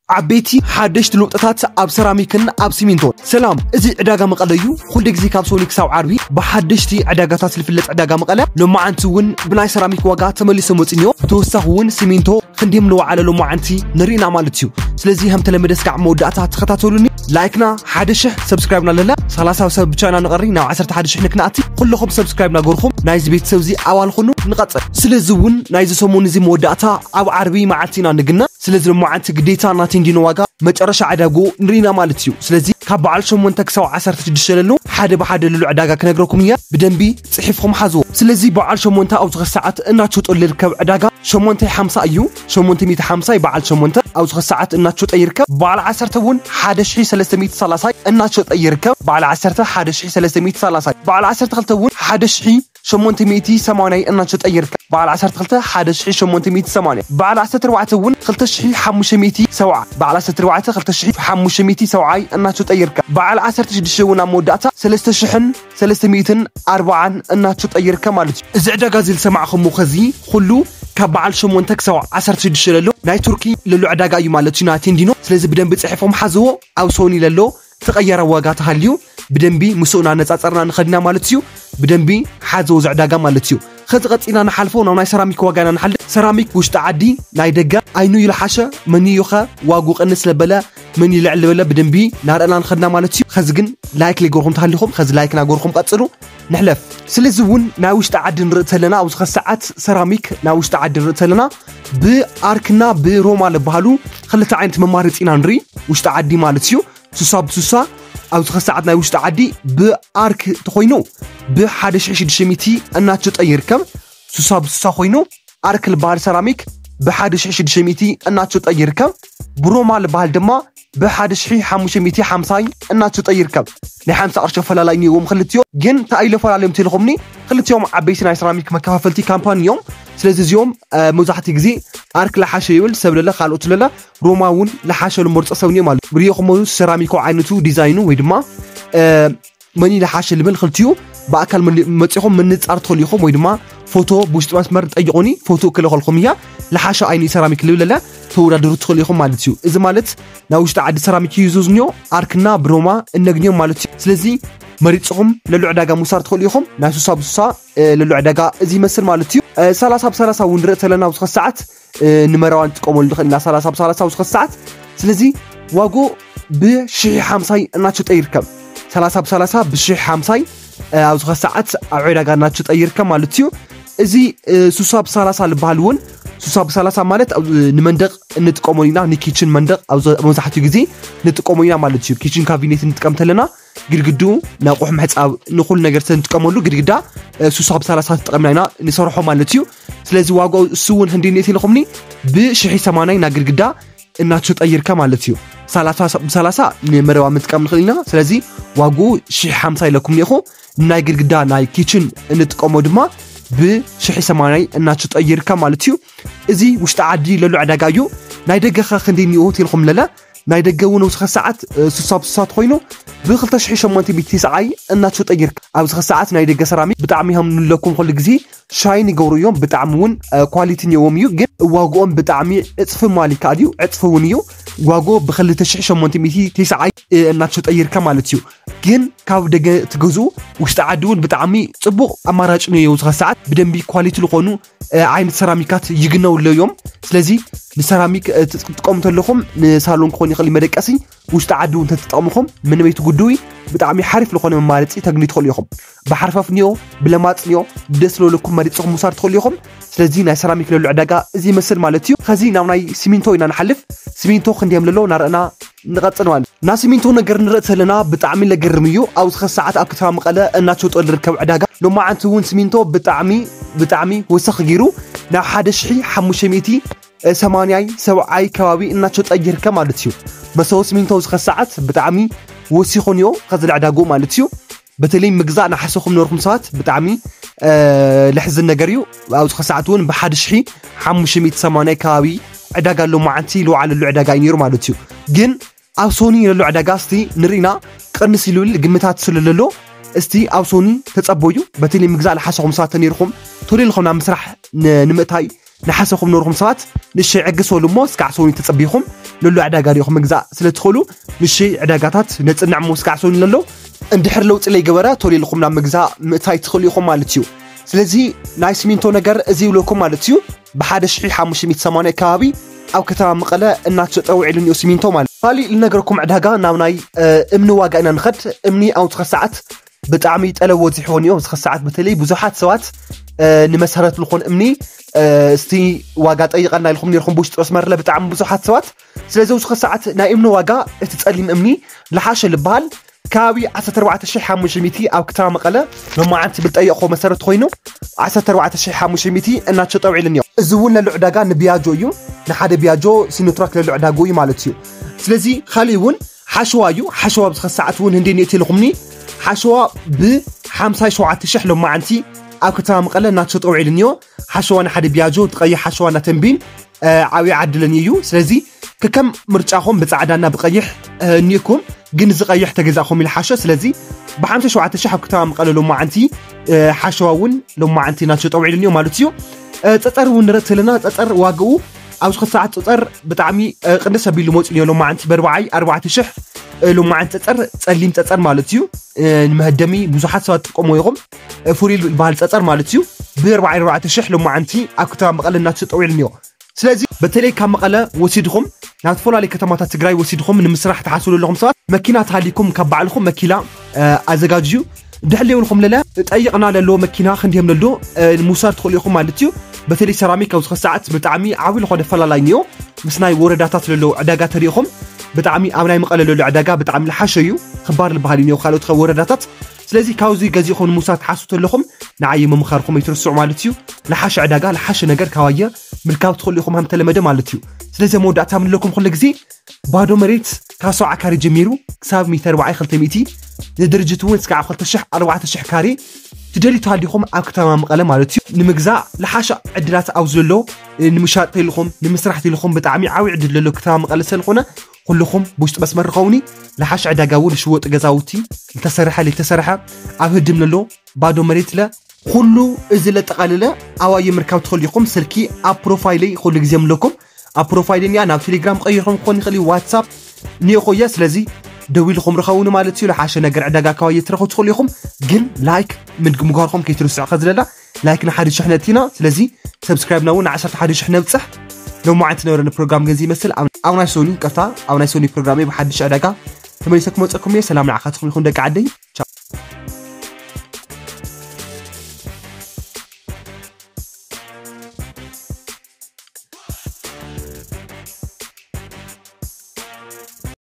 ዓበይቲ ሓደሽቲ ለውጥታት ኣብ ሰራሚክን ኣብ ሲሚንቶን። ሰላም፣ እዚ ዕዳጋ መቐለ እዩ። ኩሉ ግዜ ካብ ሶኒ ክሳብ ዓርቢ ብሓደሽቲ ዕዳጋታት ዝፍለጥ ዕዳጋ መቐለ፣ ሎማዓንቲ እውን ብናይ ሰራሚክ ዋጋ ተመሊሶም ወፂንዮ። ብተወሳኺ እውን ሲሚንቶ ክንዲም ንወዓለ ሎማዓንቲ ንሪእና ማለት እዩ። ስለዚ ከም ተለመደ እስካዕ መወዳእታ ተኸታተሉኒ። ላይክና ሓደ ሽሕ፣ ሰብስክራይብና ለለ ሰላሳ ሰብ ብቻ ኢና ንቐሪ ናብ ዓሰርተ ሓደ ሽሕ ንክንኣቲ። ኩለኹም ሰብስክራይብ ናገርኩም ናይዚ ቤተሰብ እዚ ኣባል ኩኑ። ንቐፅል። ስለዚ እውን ናይዚ ሰሙን እዚ መወዳእታ ኣብ ዓርቢ መዓልቲ ኢና ንግና። ስለዚ ሎማዓንቲ ግዴታ ናተይ እንዲኖ ዋጋ መጨረሻ ዕዳጉ ንሪና ማለት እዩ። ስለዚ ካብ በዓል ሸሞንተ ክሳብ ዓሰርተ ሽዱሽተ ለሎ ሓደ ብሓደ ለሎ ዕዳጋ ክነግረኩም እያ። ብደንቢ ጽሒፍኩም ሓዝዎ። ስለዚ በዓል ሸሞንተ ኣብዚ ሰዓት እናተሸጠሉ ዝርከብ ዕዳጋ ሸሞንተ ሓምሳ እዩ። ሸሞንተ ሚእቲ ሓምሳ እዩ በዓል ሸሞንተ ኣብዚ ሰዓት እናተሸጠ ይርከብ። በዓል ዓሰርተ እውን ሓደ ሽሕ ሰለስተ ሚእቲ ሰላሳ እናተሸጠ ይርከብ። በዓል ዓሰርተ ሓደ ሽሕ ሰለስተ ሚእቲ ሰላሳ፣ በዓል ዓሰርተ ክልተ እውን ሓደ ሽሕ ሸሞንተ ሚእቲ ሰማንያ እናተሸጠ ይርከብ። በዓል ዓሰርተ ክልተ ሓደ ሽሕ ሸሞንተ ሚእቲ ሰማንያ፣ በዓል ዓሰርተ ኣርባዕተ እውን ክልተ ሽሕ ሓሙሽተ ሚእቲ ሰብዓ፣ በዓል ዓሰርተ ኣርባዕተ ክልተ ሽሕ ሓሙሽተ ሚእቲ ሰብዓ እናተሸጠ ይርከብ። በዓል ዓሰርተ ሽዱሽተ እውን ኣብ መወዳእታ ሰለስተ ሽሕን ሰለስተ ሚእትን ኣርባዓን እናተሸጠ ይርከብ ማለት እዩ። እዚ ዕዳጋ እዚ ዝሰማዕኹምዎ ከዚ ኩሉ ካብ በዓል ሸሞንተ ክሳብ ዓሰርተ ሽዱሽተ ለሎ ናይ ቱርኪ ለሎ ዕዳጋ እዩ ማለት እዩ፣ ናይ ቴንዲኖ። ስለዚ ብደንቢ ጽሒፎም ሓዝዎ። ኣብ ሶኒ ለሎ ተቐየረ ዋጋ ተሃልዩ ብደንቢ ምስኡ እናነጻጸርና ንኸድና ማለት እዩ። ብደንቢ ሓዝዎ እዚ ዕዳጋ ማለት እዩ። ከዚ ቀጺልና ንሓልፎ ናብ ናይ ሰራሚክ ዋጋ ኢና ንሓልፍ። ሰራሚክ ውሽጢ ዓዲ ናይ ደገ ኣይኑ ይልሓሸ፣ መን እዩ ኸ ዋጉ ቀንስ ለበለ፣ መን እዩ ልዕል ለበለ ብደንቢ ናርአና ንኸድና ማለት እዩ። ከዚ ግን ላይክ ለይገርኩም ተሃሊኹም፣ ከዚ ላይክ ናገርኩም ቀጽሉ። ንሕለፍ። ስለዚ እውን ናይ ውሽጢ ዓዲ ንርኢ ተለና ኣብዚ ሰዓት ሰራሚክ ናይ ውሽጢ ዓዲ ንርኢ ተለና ብኣርክና ብሮማ ዝበሃሉ ክልተ ዓይነት መማረፂ ኢና ንርኢ። ውሽጢ ዓዲ ማለት እዩ። ሱሳ ብሱሳ ኣብዚ ሰዓት ናይ ውሽጢ ዓዲ ብኣርክ ተኾይኑ ብሓደ ሽሕ ሽዱሽተ ሚእቲ እናተሸጠ ይርከብ። ሱሳ ብሱሳ ኮይኑ ኣርክ ዝበሃል ሰራሚክ ብሓደ ሽሕ ሽዱሽተ ሚእቲ እናተሸጠ ይርከብ። ብሮማ ዝበሃል ድማ ብሓደ ሽሕ ሓሙሽተ ሚእቲ ሓምሳ እናተሸጠ ይርከብ። ናይ ሓምሳ ቅርሺ ኣፈላላይ እኒኦዎም ክልቲኦም። ግን እንታይ ኢለ ፈላለዮም ተልኹምኒ? ክልቲኦም ዓበይቲ ናይ ሰራሚክ መከፋፈልቲ ካምፓኒ እዮም። ስለዚ እዚኦም፣ እ፣ መብዛሕትኡ ግዜ ኣርክ ለሓሸ ይብል ሰብ ለለ፣ ካልኦት ለለ፣ ሮማ እውን ለሓሸ ልመርጾ ሰብ እዮም ማለት። ሪኦኹሞ ሰራሚኮ ዓይነቱ፣ ዲዛይኑ ወይ ድማ፣ እ፣ መን እዩ ለሓሸ ልብል ክልቲኡ ብኣካል መሊ-፣ መጺኹም ምንጻር ትኽእሉ ኢኹም ወይ ድማ ፎቶ ብውሽጢ መስመር ጠይቑኒ፣ ፎቶ ክልኸልኩም እያ። ለሓሸ ኣይኑ ሰራሚክ ልብል ለለ ተወዳደሩ ትኽእሉ ኢኹም ማለት እዩ። እዚ ማለት ናይ ውሽጢ ዓዲ ሰራሚክ እዩ ዝዝንዮ፣ ኣርክና ብሮማ እነግንዮም ማለት እዩ። ስለዚ መሪጽኹም ለሎ ዕዳጋ ምውሳድ ትኽእሉ ኢኹም። ናይ ሱሳ ብሱሳ፣ እ፣ ለሎ ዕዳጋ እዚ ይመስል ማለት እዩ። እ፣ ሰላሳ ብሰላሳ እውን ንርኢ ተለና ኣብዚ ሰዓት፣ እ፣ ንመረባ ንጥቀመሉ ንኽእል ኢና ሰላሳ ብሰላሳ ኣብዚ ሰዓት። ስለዚ ዋጉ ብሽሕ ሓምሳይ እናተሸጠ ይርከብ። ሰላሳ ብሰላሳ ብሽሕ ሓምሳይ፣ እ፣ ኣብዚ ሰዓት ኣብ ዕዳጋ እናተሸጠ ይርከብ ማለት እዩ። እዚ፣ እ፣ ሱሳ ብሰላሳ ዝበሃል እውን፣ ሱሳ ብሰላሳ ማለት ኣብ፣ እ፣ ንመንደቕ እንጥቀመሉ ኢና፣ ንኪችን መንደቕ ኣብዚ መብዛሕትኡ ግዜ ንጥቀመሉ ኢና ማለት እዩ። ኪችን ካቢኔት እንጥቀም ተለና ግድግድኡ ንኣቑሑ ምሕጻብ ንኹሉ ነገር ስለ እንጥቀመሉ ግድግዳ፣ እ፣ ሱሳ ብሰላሳ ተጠቐምና ኢና ንሰርሖ ማለት እዩ። ስለዚ ዋጋኡ እሱ እውን ክንደይ እኒኦ ኢልኩምኒ? ብሽሕ ሰማንያ ኢና ግድግዳ እናተሸጠ ይርከብ ማለት እዩ። ሰላሳ ብሰላሳ ንመረባ ምጥቃም ንኽእል ኢና። ስለዚ ዋግኡ ሽሕ ሓምሳ ኢለኩም እኒኹ። ናይ ግድግዳ ናይ ኪችን እንጥቀሞ ድማ ብሽሕ ሰማንያ እናተሸጠ ይርከብ ማለት እዩ። እዚ ውሽጢ ዓዲ ለሎ ዕዳጋ እዩ። ናይ ደገ ኸ ክንደይ እኒኦ ተልኩም ለለ? ናይ ደገ እውን ኣብዚ ሰዓት፣ እ፣ ሱሳ ብሱሳ ተኾይኑ ብክልተ ሽሕ ሸሞንተ ሚእቲ ተስዓይ እናተሸጠ ይርከብ። ኣብዚ ሰዓት ናይ ደገ ሰራሚክ ብጣዕሚ ከም ንብለኩም ኩሉ ግዜ ሻይን ይገብሩ እዮም። ብጣዕሚ እውን፣ እ፣ ኳሊቲ እኒኦዎም እዩ። ግን ዋግኦም ብጣዕሚ ዕፅፊ ምባል ይከኣል እዩ። ዕፅፊ እውን እዩ። ዋግኡ ብክልተ ሽሕ ሸሞንተ ሚእቲ ተስዓይ፣ እ፣ እናተሸጠ ይርከብ ማለት እዩ። ግን ካብ ደገ ትገዝኡ ውሽጢ ዓዲ እውን ብጣዕሚ ፅቡቕ ኣማራጭ እኒኦ ኣብዚ ሰዓት። ብደንቢ ኳሊቲ ዝኾኑ፣ እ፣ ዓይነት ሰራሚካት ይግነውሎ እዮም። ስለዚ ንሰራሚክ፣ እ፣ ትጥቀሙ ተለኹም ንሳሎን ክኾን ይኽእል እዩ መደቀሲ፣ ውሽጢ ዓዲ እውን ተትጠቕምኹም ምንም ኣይትጉድዊ። ብጣዕሚ ሓሪፍ ዝኾነ መማረፂ ተግኒ ትኽእሉ ኢኹም። ብሓርፋፍ እኒኦ፣ ብለማፅ እኒኦ፣ ደስ ዝበለኩም መሪፅኹም ምውሳድ ትኽእሉ ኢኹም። ስለዚ ናይ ሰራሚክ ለሎ ዕዳጋ እዚ ይመስል ማለት እዩ። ከዚ ናብ ናይ ሲሚንቶ ኢና ንሓልፍ። ሲሚንቶ ክንደዮም ለሎ ናርአና ንቐጽል ማለት። ናይ ሲሚንቶ ነገር ንርኢ ተለና ብጣዕሚ ለገርም እዩ። ኣብዚ ሰዓት ኣብ ከተማ መቐለ እናተሸጠ ዝርከብ ዕዳጋ ሎማዓንቲ እውን ሲሚንቶ ብጣዕሚ፣ ብጣዕሚ ወሰኽ ገይሩ ናብ ሓደ ሽሕ ሓሙሽተ ሚእቲ ሰማንያይ ሰብዓይ ከባቢ እናተሸጠ ይርከብ ማለት እዩ። መሰቦ ሲሚንቶ ኣብዚ ሰዓት ብጣዕሚ ወሲኹ እኒኦ ከዚ ዕዳግኡ ማለት እዩ። በተለይ ምግዛእ ናሓሰኹም ነበርኩም ሰባት ብጣዕሚ፣ እ፣ ለሕዝን ነገር እዩ። ኣብዚ ሰዓት እውን ብሓደ ሽሕ ሓሙሽተ ሚእቲ ሰማንያ ከባቢ ዕዳጋ ሎማዓንቲ ዝወዓለሉ ዕዳጋ እዩ ነይሩ ማለት እዩ። ግን ኣብ ሶኒ ዘሎ ዕዳጋ እስቲ ንርኢና ቅንስ ኢሉ ግምታት ስለ ዘሎ እስቲ ኣብ ሶኒ ተጸበዩ። በተለይ ምግዛእ ለሓሰኹም ሰባት ተነይርኩም ቶሎ ኢልኩም ናብ ምስራሕ ን-፣ ንምእታይ ንሓሰኹም ኖርኹም ሰባት ንሸይ ዕግስ በሉ እሞ ስካዕ ሰውኒ ተጸቢኹም ንሉ ዕዳጋ ዲኹም ምግዛእ ስለ ትኽእሉ ንሸይ ዕዳጋታት ነጽንዕ እሞ ስካዕ ሰውኒ ኣሎ። እንድሕር ለውጢ ለይገበረ ቶሎ ኢልኹም ናብ ምግዛእ ምእታይ ትኽእሉ ኢኹም ማለት እዩ። ስለዚ ናይ ሲሚንቶ ነገር እዚ ይብለኩም ማለት እዩ። ብሓደ ሽሕ ሓሙሽተ ሚእቲ ሰማንያ ከባቢ ኣብ ከተማ መቐለ እናተሸጠ ውዒሉ እኒኦ ሲሚንቶ ማለት። ካሊእ ልነገርኩም ዕዳጋ ናብ ናይ እምኒ ዋጋ ኢና ንኸድ። እምኒ ኣብዚ ኸ ሰዓት ብጣዕሚ ጠለብ ወዚሕዎ እኒኦ። ኣብዚ ኸ ሰዓት በተለይ ብዙሓት ሰባት ንመሰረት ልኾን እምኒ እስቲ ዋጋ ጠይቐና ኢልኩም ነርኩም ብውሽጢ መስመርለ ብጣዕሚ ብዙሓት ሰባት። ስለዚ ኣብዚ ኸ ሰዓት ናይ እምኒ ዋጋ እቲ ጸሊም እምኒ ልሓሸ ልበሃል ከባቢ ዓሰርተ ኣርባዕተ ሽሕ ሓሙሽተ ሚእቲ ኣብ ከተማ መቐለ ሎማዓንቲ ብልጠየቕኮ መሰረት ኮይኑ ዓሰርተ ኣርባዕተ ሽሕ ሓሙሽተ ሚእቲ እናተሸጠ ውዒሉ እኒኦ። እዚ እውን ለሎ ዕዳጋ ንቢያጆ እዩ። ንሓደ ቢያጆ ሲኖትራክ ለሎ ዕዳጋ እዩ ማለት እዩ። ስለዚ ካሊእ እውን ሓሸዋ እዩ። ሓሸዋ ኣብዚ ኸ ሰዓት እውን ህንደይ ኒእቲ ኢልኹምኒ ሓሸዋ ብ ሓምሳ ሸውዓተ ሽሕ ሎማዓንቲ ኣብ ከተማ መቐለ እናተሸጠ ውዒሉ እኒኦ። ሓሸዋ ንሓደ ቢያጆ ትቐይሕ ሓሸዋ እናተንቢን ዓብዪ ዓድለን እዩ። ስለዚ ከከም ምርጫኹም ብጻዕዳና ብቐይሕ እኒእኩም ግን እዚ ቀይሕ ተገዛእኹም ኢልሓሸ። ስለዚ ብሓምሳ ሸውዓተ ሽሕ ኣብ ከተማ መቐለ ሎማዓንቲ ሓሸዋ እውን ሎማዓንቲ እናተሸጠ ውዒሉ እኒኦ ማለት እዩ። ጸጸር እውን ንረት ዘለና ጸጸር ዋግኡ ኣብዚ ኸ ሰዓት ጸጸር ብጣዕሚ ቅንስ ኣቢሉ መፅኡ እኒኦ። ሎማዓንቲ በርባዓይ ኣርባዕተ ሽሕ ሎማዓንቲ ጸጸር ጸሊም ጸጸር ማለት እዩ። ንመህደሚ ብዙሓት ሰባት ጥቀሞ ኢኹም። ፍሉይ ዝበሃል ጸጸር ማለት እዩ። ብኣርባዓይ ኣርባዕተ ሽሕ ሎማዓንቲ ኣብ ከተማ መቐለ እናተሸጠ ውዒሉ እኒኦ። ስለዚ በተለይ ካብ መቐለ ወሲድኹም ናብ ዝተፈላለዩ ከተማታት ትግራይ ወሲድኹም ንምስራሕ ትሓስቡ ዘለኹም ሰባት መኪና ተሃሊኩም ካብ ባዕልኹም መኪና ኣዘጋጅዩ ድሕር ለይብልኩም ለለ ጠይቕና ለሎ መኪና ክንዲም ለሎ ንምውሳድ ትኽእሉ ኢኹም ማለት እዩ። በተለይ ሰራሚክ ኣብዚ ኸ ሰዓት ብጣዕሚ ዓብዪ ዝኾነ ፈላላይ እኒኦ ምስ ናይ ወረዳታት ለሎ ዕዳጋ ተሪኢኹም ብጣዕሚ ኣብ ናይ መቐለ ለሎ ዕዳጋ ብጣዕሚ ልሓሸ እዩ። ክባር ልበሃል እዩ ካልኦት ወረዳታት። ስለዚ ካብዚ ገዚእኹም ንምውሳድ ትሓስቡ ተለኹም ንዓየ ምምኻርኩም ኣይትርስዑ ማለት እዩ። ልሓሸ ዕዳጋ ልሓሸ ነገር ካባየ ምርካብ ትኽእሉ ኢኹም ከም ተለመደ ማለት እዩ። ስለዚ ኣብ መወዳእታ ምንለኩም ኩሉ ግዜ ባዶ መሬት ካብ ሰብዓ ካሬ ጀሚሩ ክሳብ ሚእቲ ኣርባዓ ክልተ ሚእቲ ንድርጅት እውን እስካብ ክልተ ሽሕ ኣርባዕተ ሽሕ ካሬ ትደልዩ ተሃሊኹም ኣብ ከተማ መቐለ ማለት እዩ ንምግዛእ ልሓሸ ዕድላት ኣብ ዘሎ ንምሻጥ ተልኹም ንምስራሕ ተልኹም ብጣዕሚ ዓብዪ ዕድል ዘሎ ከተማ መቐለ ስለዝኾነ ኩልኹም ብውሽጢ መስመር ርከውኒ ልሓሸ ዕዳጋ እውን ዝሽወጡ ገዛውቲ ዝተሰርሐ ለይተሰርሐ ኣብ ህድም ዘሎ ባዶ መሬት ለ ኩሉ እዚ ለጠቓለለ ኣባየ ምርካብ ትኽእሉ ኢኹም። ስልኪ ኣብ ፕሮፋይለይ ኩሉ ግዜ ምለኩም ኣብ ፕሮፋይል እኒኣ ናብ ቴሌግራም ቀይርኩም ክኾን ይኽእል እዩ ዋትሳፕ እኒኦ ኮየ። ስለዚ ደዊልኩም ርኸውኒ ማለት እዩ። ልሓሸ ነገር ዕዳጋ ኣካባቢ ትረኽቡ ትኽእሉ ኢኹም። ግን ላይክ ምድ- ምግባርኩም ከይትርስዑ ከዝለላ ላይክ ንሓደ ሽሕ ነቲና። ስለዚ ሰብስክራይብ ናውን ንዓሰርተ ሓደ ሽሕ ነብፅሕ። ሎማዓንቲ ነበረኒ ፕሮግራም ገዚ ይመስል ኣብ ናይ ሶኒ ቀፍታ ኣብ ናይ ሶኒ ፕሮግራም ብሓድሽ ዕዳጋ ተመሊሰ ክመፀኩም እየ። ሰላም ንዓኻትኩም ይኹን ደቂ ዓደይ።